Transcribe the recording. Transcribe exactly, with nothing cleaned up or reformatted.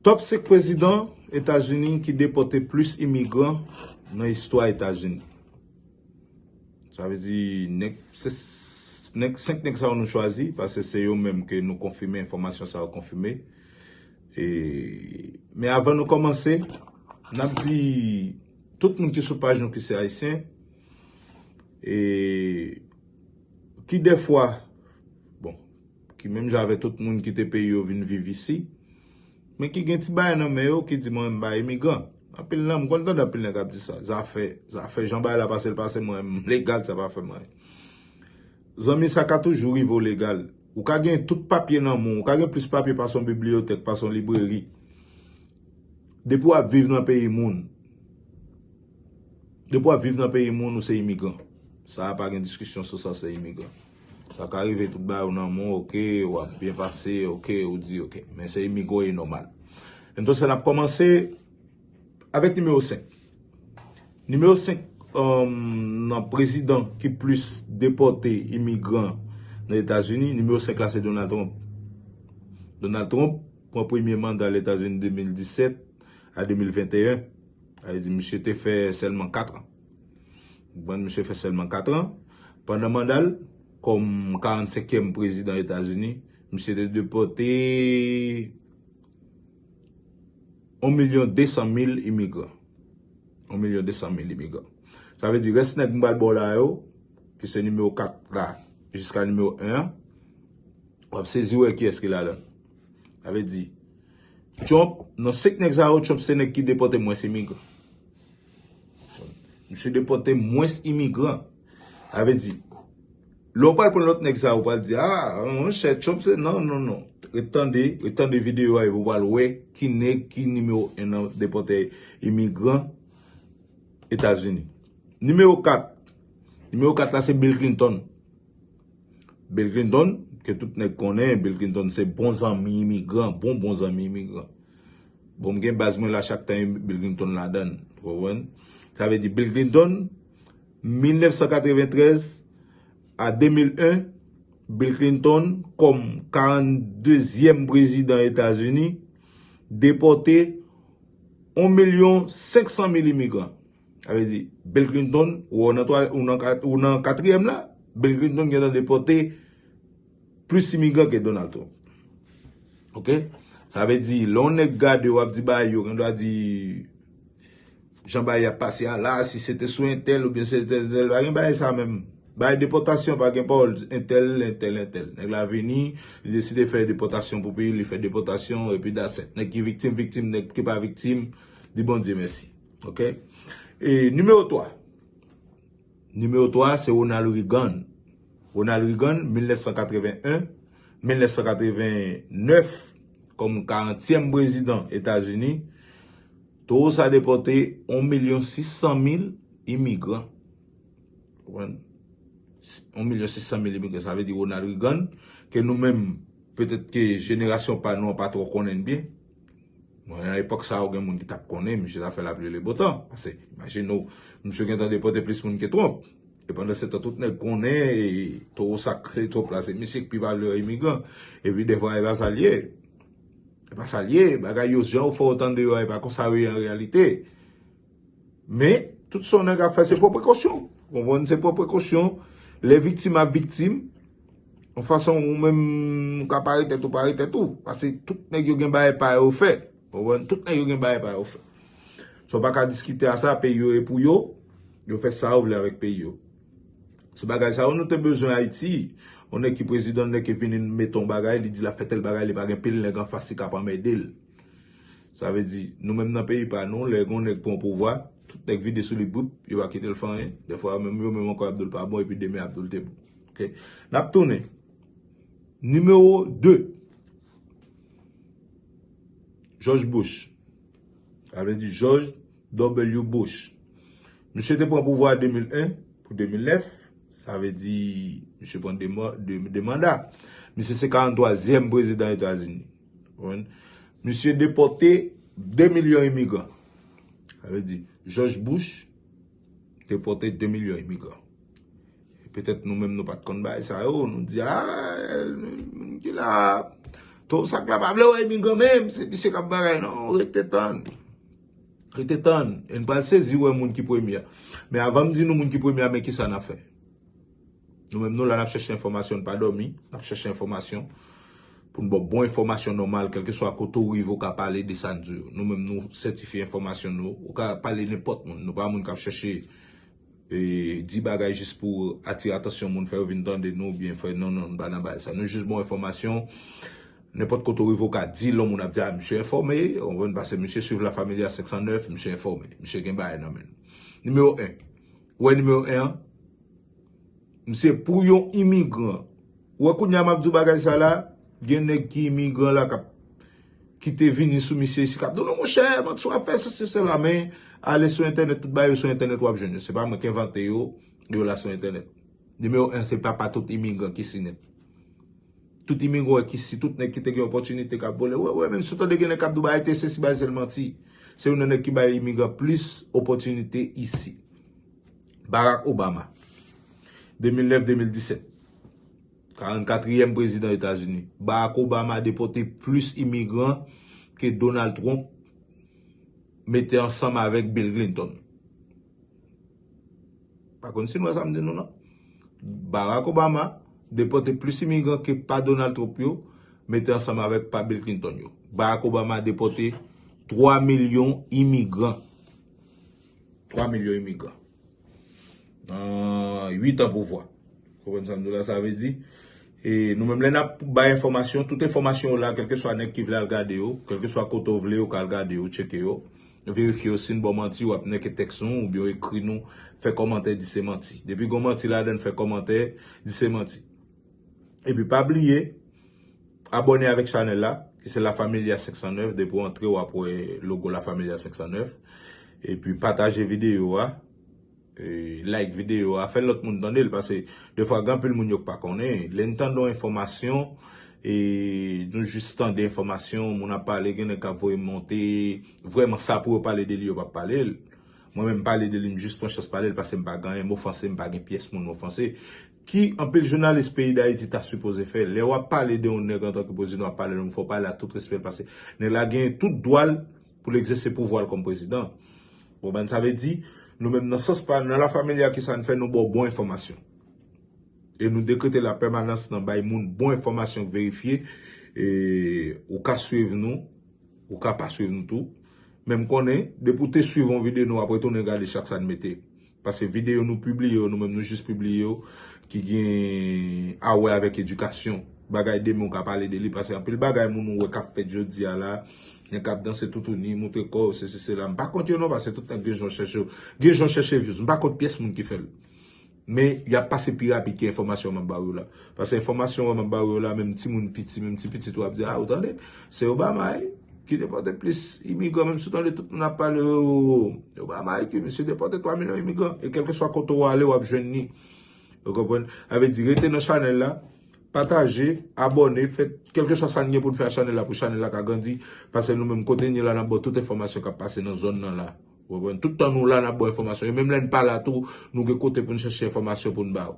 Top senk prezidan Etazini ki depòte plis imigran nan istwa Etazini. Sa vle di, nèg, se, nèg, senk nèg sa yo nou chwazi, paske se yo menm ke nou konfime, enfòmasyon sa yo konfime. E, men avan nou kòmanse, n ap di tout moun ki sou paj nou ki se ayisyen, e ki dèfwa, bon, ki menm jan avè tout moun kite peyi yo vin viv isi, men ki gen ti bagay nan men yo ki di mwen m pa imigran. Anpil nan, m konn tande anpil nèg ap di sa. Zafè, zafè jan bagay la pase l pase mwen, m legal, sa pa fè mwen. Zanmi, sa ka toujou rive w legal. Ou ka gen tout papye nan men w, ou ka gen plis papye pase yon bibliyotèk, pase yon libreri. Depi w ap viv nan peyi moun, depi w ap viv nan peyi moun, ou se imigran. Sa a pa gen diskisyon sou sa, se imigran. Sa ka rive tout bagay ou nan men w, oke, w ap byen pase, oke, ou di oke. Men se imigran e nòmal. Entonse, n ap kòmanse avèk nimewo senk. Nimewo senk, um, nan prezidan ki plis depòte imigran nan Etazini, nimewo senk la se Donald Trump. Donald Trump pran premye manda Etazini de mil disèt a de mil venteyen. Sa vle di, misye te fè sèlman kat an. Ou konprann, misye fè sèlman kat an. Pandan manda l, kòm karannsenkyèm prezidan Etazini, misye te depòte yon milyon de san mil imigran. Yon milyon de san mil imigran. Sa vle di, rès nèg m pral ba w la yo, ki se nimewo kat la, jiska nimewo en an, w ap sezi wè kiyès ki ladan l. Sa vle di, Trump, nan senk nèg sa yo, Trump se nèg ki depòte mwens imigran. Misye depòte mwens imigran. Sa vle di, lè w pral pran lòt nèg sa, ou pral di, a, monchè, Trump se, non, non, non. Ret tande, ret tande videyo a epi w pral wè ki nèg ki nimewo en nan depòte imigran Etazini. Nimewo kat. Nimewo kat la se Bill Clinton. Bill Clinton, ke tout nèg konnen, Bill Clinton se bon zanmi imigran, bon, bon zanmi imigran. Bon, m gen baz mwen la chak tan Bill Clinton ladan l, ou konprann? Sa vle di Bill Clinton, mil nèf san katreventrèz a de mil en, Bill Clinton, kòm karanndezyèm prezidan Etazini, depòte yon milyon senk san mil imigran. Sa vle di, Bill Clinton, ou nan twa, ou nan kat, ou nan katriyèm la, Bill Clinton gentan depòte plis imigran ke Donald Trump. Oke? Sa vle di, lè yon nèg gade w ap di bagay yo, gen dwa di, jan bagay ap pase a la, si se te sou entèl oubyen se te entèl, pa gen bagay sa menm. Bagay depòtasyon, pa gen pawòl entèl, entèl, entèl. Nèg la vini, li deside fè depòtasyon pou peyi, li fè depòtasyon, epi that's it. Nèg ki viktim, viktim, nèg ki pa viktim, di Bondye mèsi. Oke? E nimewo twa. Nimewo twa a se Ronald Reagan. Ronald Reagan, mil nèf san katreven en, mil nèf san katreven nèf, kòm karantyèm prezidan Etazini, towo sa depòte yon milyon sis san mil imigran. Ou konprann? Yon milyon sis san mil imigran, sa vle di Ronald Reagan, ke nou menm, petèt ke jenerasyon pa nou an pa twò konnen l byen. Bon, nan epòk sa yo, gen moun ki t ap konnen, misye t ap fè lapli le bon tan. Paske, imajine w, misye gentan depòte plis moun ke Trump. E pandan se tan, tout nèg konnen, e towo sakre Trump la, se misye ki pi valè imigran. Epi, dèfwa, e pa sa l ye. E pa sa l ye. Bagay yo, jan yo fè w tande yo a, e pa konsa yo ye an reyalite. Men, tout sa yon nèg ap fè, se pran prekosyon. Ou konprann? Se pran prekosyon. Lè viktim ap viktim, yon fason ou menm ou ka pare tèt ou, pare tèt ou. Paske tout nèg yo gen bagay pa yo fè. Ou konprann? Tout nèg yo gen bagay pa yo fè. Sa w pa ka diskite a sa, peyi yo e pou yo, yo fè sa yo vle avèk peyi yo. Se bagay sa yo nou te bezwen Ayiti. Yon nèg ki prezidan, yon nèg ki vini mete yon bagay, li di l ap fè tèl bagay, li pa gen pil nèg anfas li k ap anmède l. Sa vle di, nou menm nan peyi pa nou, lè gon nèg pran pouvwa, tout nèg vide sou li boup, yo pa kite l fè anyen. Dèfwa, menm yo menm ankò, y ap di w l pa bon, epi demen y ap di w l te bon. Oke? N ap tounen. Nimewo de. George Bush. Sa vle di George W. Bush. Misye te pran pouvwa de mil en pou de mil nèf. Sa vle di, misye pran de, de, de manda. Misye se karanntwazyèm prezidan Etazini. Ou konprann? Misye depòte de milyon imigran. Sa vle di, George Bush depòte de milyon imigran. Petèt nou menm nou pa t konn bagay sa yo, nou di, a, moun ki la, Tosak la pa vle wè imigran menm, se misye k ap bagay non, rete tann. Rete tann. E n pral sezi wè moun ki premye a. Men avan m di nou moun ki premye a, men kisa n ap fè. Nou menm nou la n ap chèche enfòmasyon, n pa dòmi, n ap chèche enfòmasyon. Pou n ba w bon enfòmasyon nòmal, kèlkeswa kote w rive w ka pale de sa n di w. Nou menm nou sètifye enfòmasyon nou. Ou ka pale nenpòt moun. Nou pa moun k ap chèche e, di bagay jis pou atire atansyon moun, fè yo vin tande nou, oubyen fè non, non, nou pa nan bagay sa. Nou jis ba w enfòmasyon. Nenpòt kote w rive w ka di, lè yon moun ap di, a, misye enfòme, ou konprann, paske misye swiv La Familia senk san nèf, misye enfòme, misye gen bagay nan men l. Nimewo en. Ou wè nimewo en an? Misye pou yon imigran. Ou wè kounye a m ap di w bagay sa la, gen nèg ki imigran la k ap ki te vini sou misye isi k ap di w, non, monchè, manti w ap fè, sesi, sela, men ale sou entènèt, tout bagay yo sou entènèt, w ap jwenn yo. Se pa mwen k envante yo, yo la sou entènèt. Nimewo en, se papa tout imigran ki isi nèt. Tout imigran ki isi, tout nèg ki te gen opòtinite k ap vole. Wè, wè, menm si w tande gen nèg k ap di w bagay te sesi, bagay se l manti. Se youn nan nèg ki bay imigran plis opòtinite isi. Barack Obama, de mil nèf de mil disèt. karannkatriyèm prezidan Etazini. Barack Obama depòte plis imigran ke Donald Trump mete ansanm avèk Bill Clinton. Pa konn si nou wè sa m di nou non. Barack Obama depòte plis imigran ke pa Donald Trump yo mete ansanm avèk pa Bill Clinton yo. Barack Obama depòte twa milyon imigran. Twa milyon imigran. Nan uit an pouvwa. Konprann sa m di w la, sa vle di, e nou menm lè n ap bay enfòmasyon, tout enfòmasyon yo la, kèlkeswa nèg ki vle al gade yo, kèlkeswa kote w vle yo ka al gade yo, tcheke yo, verifye yo, si n ba w manti, w ap nèke tèks nou, oubyen w ekri nou, fè kòmantè, di se manti. Depi gon manti ladan, fè kòmantè, di se manti. Epi pa bliye, abòne avèk chanèl la, ki se La Familia senk san nèf, depi w antre w ap wè logo La Familia senk san nèf. Epi pataje videyo a, e, like videyo a, fè lòt moun tande l, paske defwa gen anpil moun yo k pa konnen. Lè n tande yon enfòmasyon, e, nou jis tande enfòmasyon, moun ap pale, gen nèg k ap voye monte, vrèman sa pou yo pale de li, yo p ap pale l. Mwen menm pale de li, m jis pran chans pale l, paske m pa gen anyen m ofanse, m pa gen pyès moun m ofanse. Ki anpil jounalis peyi Dayiti ta sipoze fè. Lè w ap pale de yon nèg antanke prezidan, w ap pale de yon, fò w pale ak tout respè l, paske nèg la gen tout dwa l pou l egzèse pouvwa l kòm prezidan. Bon, ben, sa vle di, nou menm nan sans pa, nan La Familia, kisa n fè, nou ba w bon enfòmasyon. E nou dekrete lapèmanans nan bay moun bon enfòmasyon k verifye. E ou ka swiv nou, ou ka pa swiv nou tou. Men m konnen, depi w te swiv yon videyo, nou ap retounen gade chak sa n mete. Paske videyo nou pibliye yo, nou menm nou jis pibliye yo, ki gen a wè avèk edikasyon. Bagay demen w ka pale de li, paske anpil bagay moun ou wè k ap fèt jodi a la, nèg k ap danse toutouni, montre kò yo, sesi, sela. M pa kont yo non, paske tout nèg gen jan w chèche yo. Gen jan w chèche views. M pa kont pyès moun ki fè l. Men, y ap pase pi rapid ke enfòmasyon m ap ba w yo la. Paske enfòmasyon m ap ba w yo la, menm timoun piti, menm ti pitit ou ap di, a, ou tande, se Obama, wi, ki depòte plis imigran, menm si w tande tout moun ap pale, o, Obama, wi, ki misye depòte twa milyon imigran. E kèlkeswa kote w ale, w ap jwenn li. Ou konprann? Sa vle di, rete nan chanèl la, pataje, abòne, fè kèlkeswa sa n gen pou n fè a chanèl la, pou chanèl la ka grandi. Paske nou menm kote n ye la, n ap ba w tout enfòmasyon k ap pase nan zòn nan la. Ou konprann? Tout tan nou la, n ap ba w enfòmasyon. E menm lè n pa la tou, nou gen kote pou n chèche enfòmasyon pou n ba w.